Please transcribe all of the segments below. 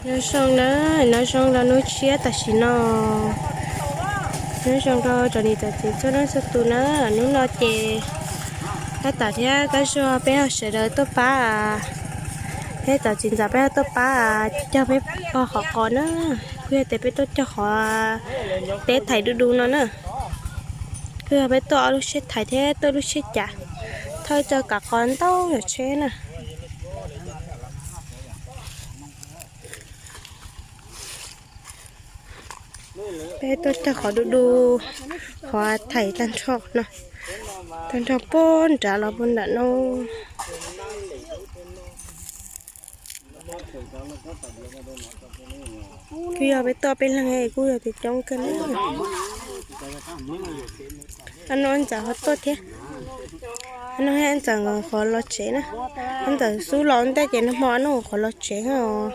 Nyob zoo na, nyob zoo rau hnub tshiab tam sim no. Nyob zoo rau cov niam cov txiv txhua leej txhua tus na. Hnub no ces tab tom thiab Kab Zuag peb ho sawv daws tuaj pab, peb cov txiv ntxawm peb ho tuaj pab cog peb pog qhov qos na. Kuj yog tias peb tuaj cog qhov teb thaiv du du no na. Kuj yog peb tuaj ob lub tsheb thaiv thiab tuaj lub tsheb cav, thauj cov kav qos ntau yam tsheb na. Peb tuaj cog qhov du du, qhov thaiv tag nrho no, tag nrho puag nrad los puag nram no. Kuj yog peb tuaj peb leeg kuj yog tias coob kawg na. Ob nus ntxawm ho tuaj thiab. Ob nus ntxawm qhuav los tsev na. Ob ntxawm xub los ntej ces nag hmo ob nus qhuav los tsev os.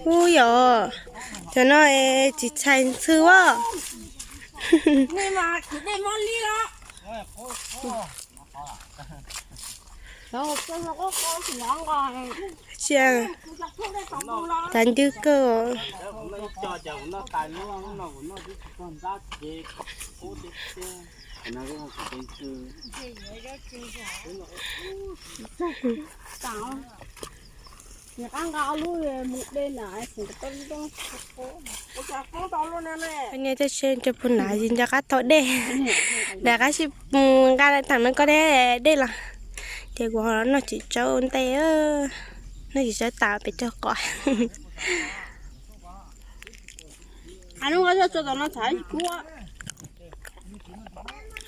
Ub yom, cov no tsis txhais ntxhw as. Cia, tav ncwb kawg. Niam tej tsheb cov puag nav nco qab thau dej, nram qab sib nqa thaum no koj dej los, ces kuv noj txiv tsawb ua ntej, noj txiv tsawb tas pem cog qos.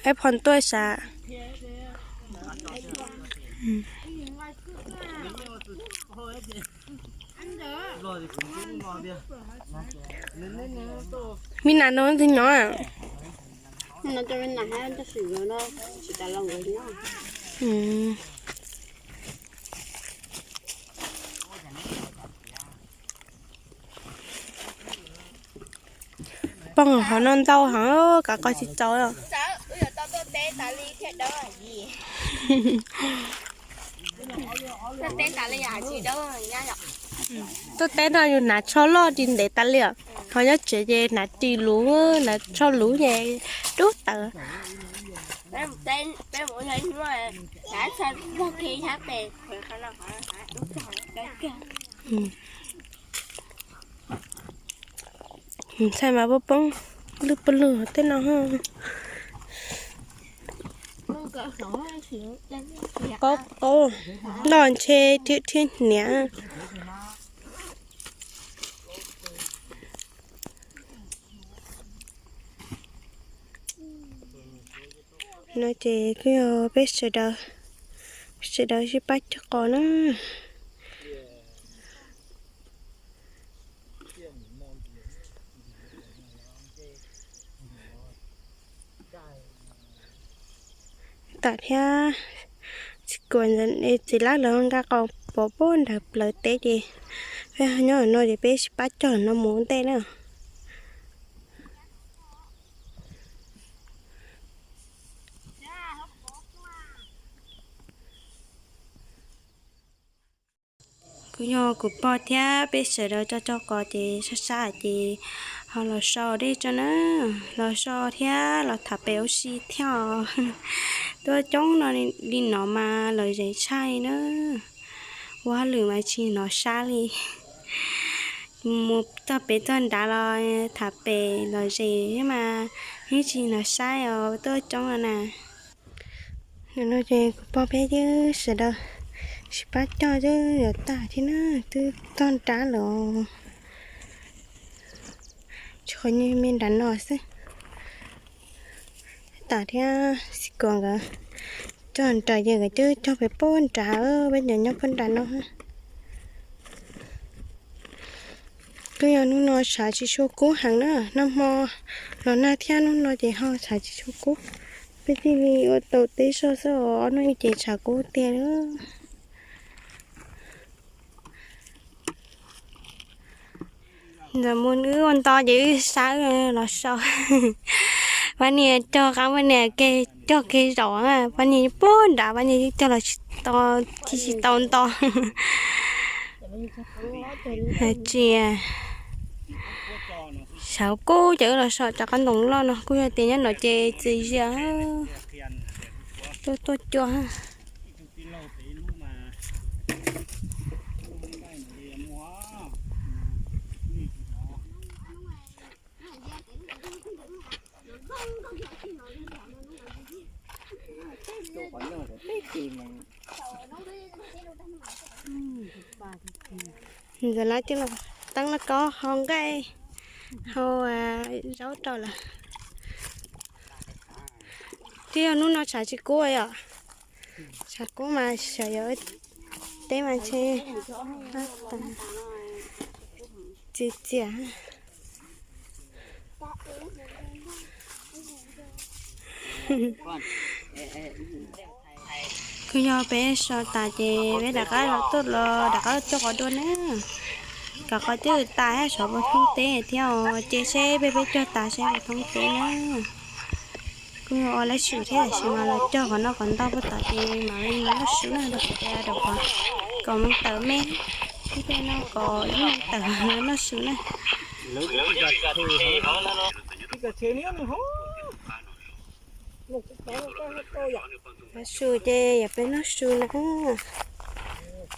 Eb, phom tuaj sav. Me nas no twg nyob? Poob hauv no ntau heev, kav qos tsis txaus. Tuaj teb no yus hnav tsho loj ris ntev tas li os, ho nyob tsev ces hnav ris luv, hnav tsho luv ces dub tawv. Ntshai mas poob poob lwj poob lwj tej no. Qaub qaub, noj ntshe thiab thiab hniav. No ces kuj yog peb sawv daws, sawv daws sib pab cog qos na. Tom thiab txiv kuam txiv lab lawv nqa qos pov puag nram plawv teb ces peb nyob no ces peb sib pab cog no mus ua ntej na. Kuv yog kuv pog thiab peb sawv daws cog cog qos ces sab sab ces ho los so dej tso na, los so thiab los tham pem ua si thiab. Tuaj coob no li no mas lom zem tshaj na. Ua hauj lwm mas tsis hnov sab li. Mus txog pem txog nrad los tham pem lom zem mas yeej tsis hnov sab os, tuaj coob no na. No ces kuv pog peb twb sawv daws sib pab cog twb yuav tag thiab na, twb txog nrad lawm. Tsis qhov me nram no xwb. Tam thiab xib kuas nkawd cog nram ces nkawd twb cog pem puag nrad, peb cov nyob puag nram no. Twb yog hnub no tshav tsis tshua kub heev na, nag hmo los nag thiab hnub no ces ho tshav tsis tshua kub. Peb thiaj li ua tau teb zog xwb os, ob hnub ib ces tshav kub tiag li. Ntxawm mus wb ua nto ces wb sab los so. Pab niag cog qab pab niag ke, cog ke zaum, pab niag puag nrad, pab niag cog los tsis tau, tsis tau nto. Tsis, sawv kub ces wb los so rov qab ntoo loj no, kuj yog tias nyob no ces txias zias, tuaj tuaj cua. Ntxawm lawv coj los teeb lauj kaub hau nqaij, hau zaub rau lawm. Twb yog hnub no tshav tsis kub yom, tshav kub mas xyov yuav teb mas ntshe txias txias. Kuj yog peb so tas ces peb rov qab los tuaj los rov qab cog qos dua na. Kom qos cog tas seb puas thoob teb thiab, ces seb peb peb cog tas seb puas thoob teb na. Kuj ua lab sim thiab tab sis mas los cog qhov no qhov ntau puag tom ces mam li los noj su na, rau qhov tias rau qhov kaum moos tawm me, ib pliag no kaum ib moos tawm los noj su na. Noj su ces yog peb noj su na.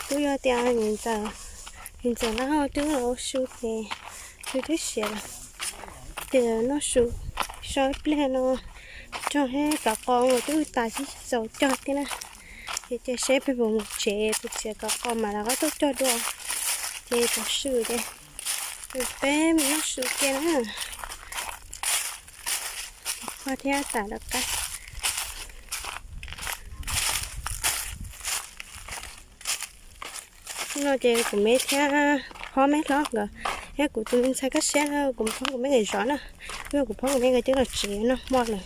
Twb yog tias ntxawm, ntxawm lawv twb los ua su ces twb twb siav lawm. Ces noj su, so ib pliag no cog thiab, kaum qos twb tas tsis txaus cog thiab na. Ces cia seb peb puas mus tsev, mus tsev kaum qos mas rov qab tuaj cog dua. Ces tav su ces peb mus noj su kiag na. Pog thiab tas rov qab. No ces kuv me thiab phob me hlob nkawd thiab kuv tus me ntxhais kaj siab na, kuv phob kuv me nkawd zov na. Kuv phob kuv me nkawd twb los tsev noj hmo lawm.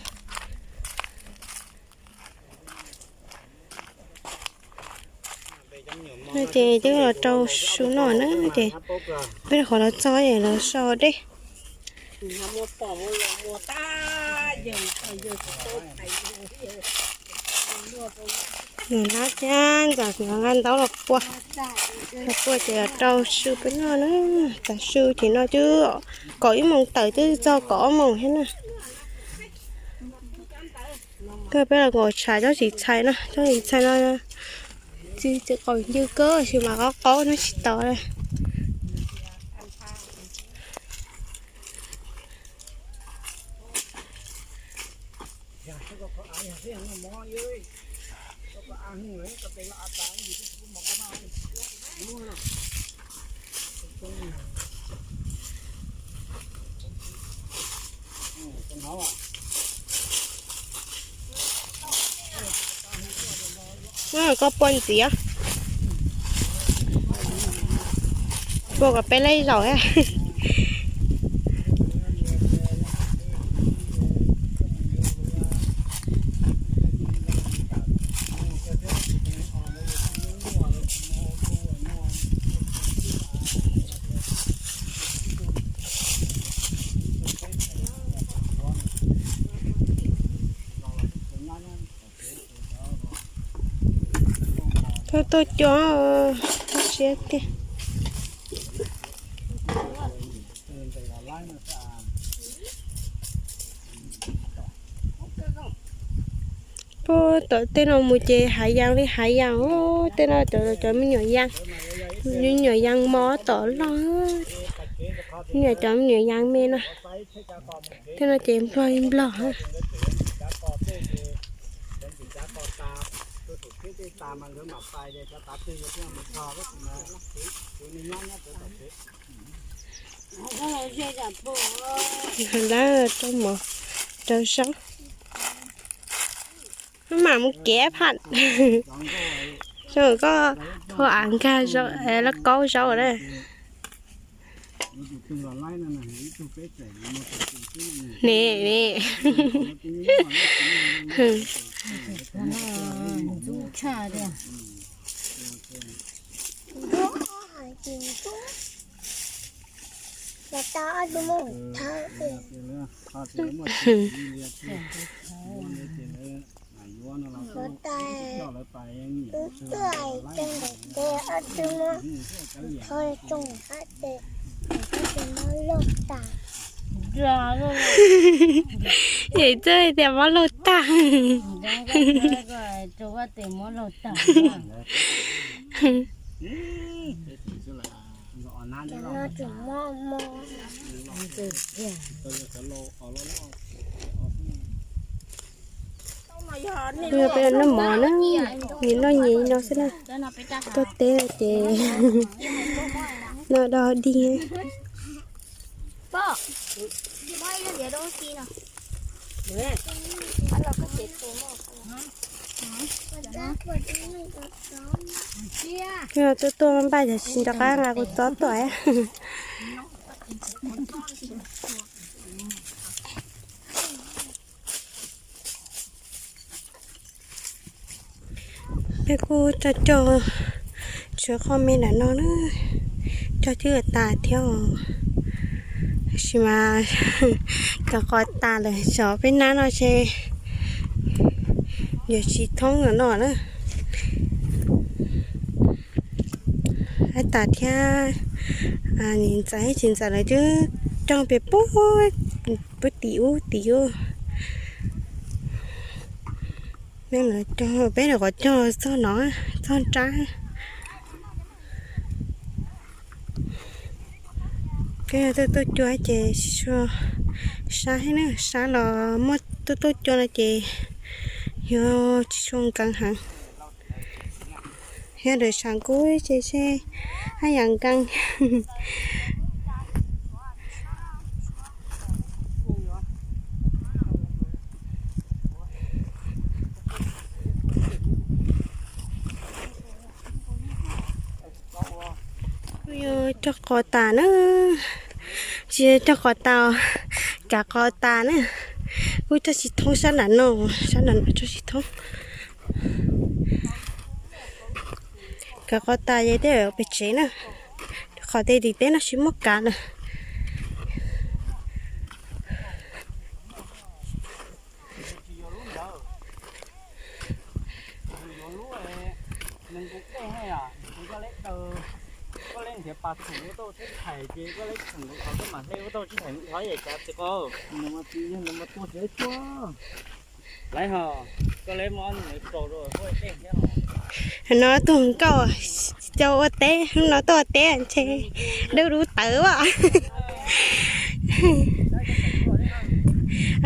No ces twb los rau su noj na, ces peb rau qhov los txog es los so deb. Nws hlab thiab ntxawm hnov nqa ntaub los pua, los pua ces los rau su peb noj na. Tav su ces no twb kaum ib moos tawm twb txog kaum ob moos thiab na. Kawg peb los nkaum tshav cov tsis txhais no, cov tsis txhais no txiv txiv qaum ncw kawg sis mas qaub qaub no tsis tau li. Koj pua ntxiv, pua kom peb lej zaum thiab. Tuaj tuaj cua siab tiag. Puag tom tej no mus ces hav yas li hav yas, tej no cov me nyuam yas, me nyuam yas mos tom loj, me nyuam cov me nyuam yas me no. Tej no ces nplog li nplog. Lawv rau mov rau zaub. Maj mam mus kev phaj. Zoo koj phua av nkag lauj kaub zaub na. Nim, nim. Tau ob tug muab thawb, ob tug muab thawb, mob loj tas. Yawm Txawj tias mob loj tag. Peb noj mov na, nyias noj nyias no xwb na. Tuaj teb ces noj do dig. Tuaj tuaj npaj cov tsis nco qab nqa kuv txob tuaj. Peb kuj coj coj tshuav qhov me nram no na, coj twb tas thiab os. Tab sis mas kav qos tas lawm, xyov peb nab no ces yuav tsis thoob no na. Ab tas thiab, niam ntxawm txiv ntxawm lawv twb cog pem puag, puag tim ub tim ub. Peb lawv cog, peb lawv qhov cog txog no, txog nrab. Peb tuaj tuaj cua ces tsis tshua sab thiab na, sab los muaj tuaj tuaj cua no ces yuav tsis tshua nkees heev. Yog lawv tshav kub ces seb haj yam nkees. Kuj yuav cog qos tas na, tsis yog cog qos tas, kav qos tas na. Kuj cog tsis thoob sab nram no, sab nram no cog tsis thoob. Kav qos tas ces tej pem tsev na, qhov tej tim teb no tsis muaj kav lawm. No tuaj nkauj, tsis tau ua teb, no tuaj ua teb ntshe dub dub tawv as.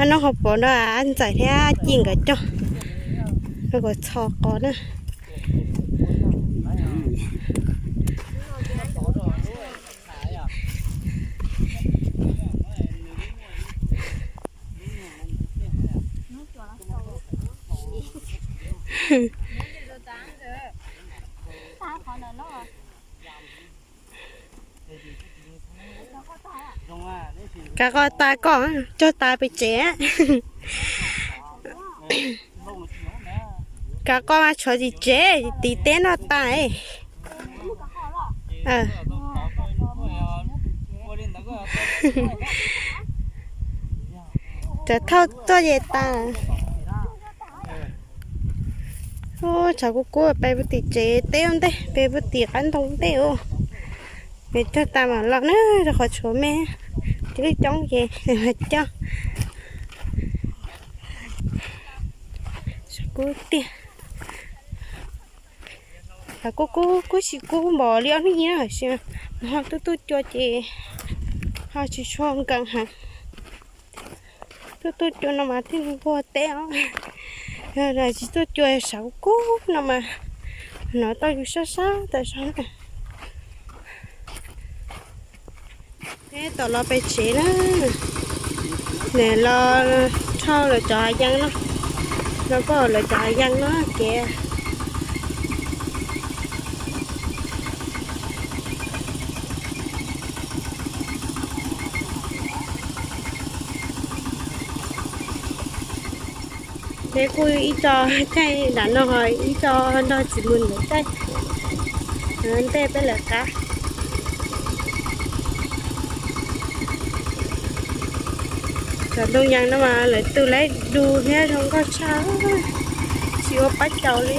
No ho pom no ntxawm thiab ci nkawd cog, no kom txhos qos na. Kav qos tas koj cog tas pem tsev. Kav qos mas tshuav tim tsev tim teb noj tas. Cov thauj tuaj ces tas. Tshav kub kub pem puag tim tsev teb ua ntej, pem puag tim qab ntoo ntej ua. Pem cog tas mam los na, rau qhov tshuav me, coob coob ces cog. Tshav kub tiag. Kub kub kub tsis kub npaum li ob hnub ib na, tiam sis ho tuaj tuaj cua ces ho tsis tshua nkees heev. Tuaj tuaj cua no mas thiaj li nquag teb os. Yog tsis tuaj cua sav kub no mas hnov tau yus sab sab tas zog na. Peb tom los pem tsev na, nws los dhau lawv cov hav yees no, los pom lawv cov hav yees no kev. Peb kuj ib co caij nram no ho ib co nrog txiv mus ntawm caij ntej peb lawv qab. Cov ntoo yees no mas lawv tus lawv du thiab zoo nkauj tshaj, tsis ua pab caus li.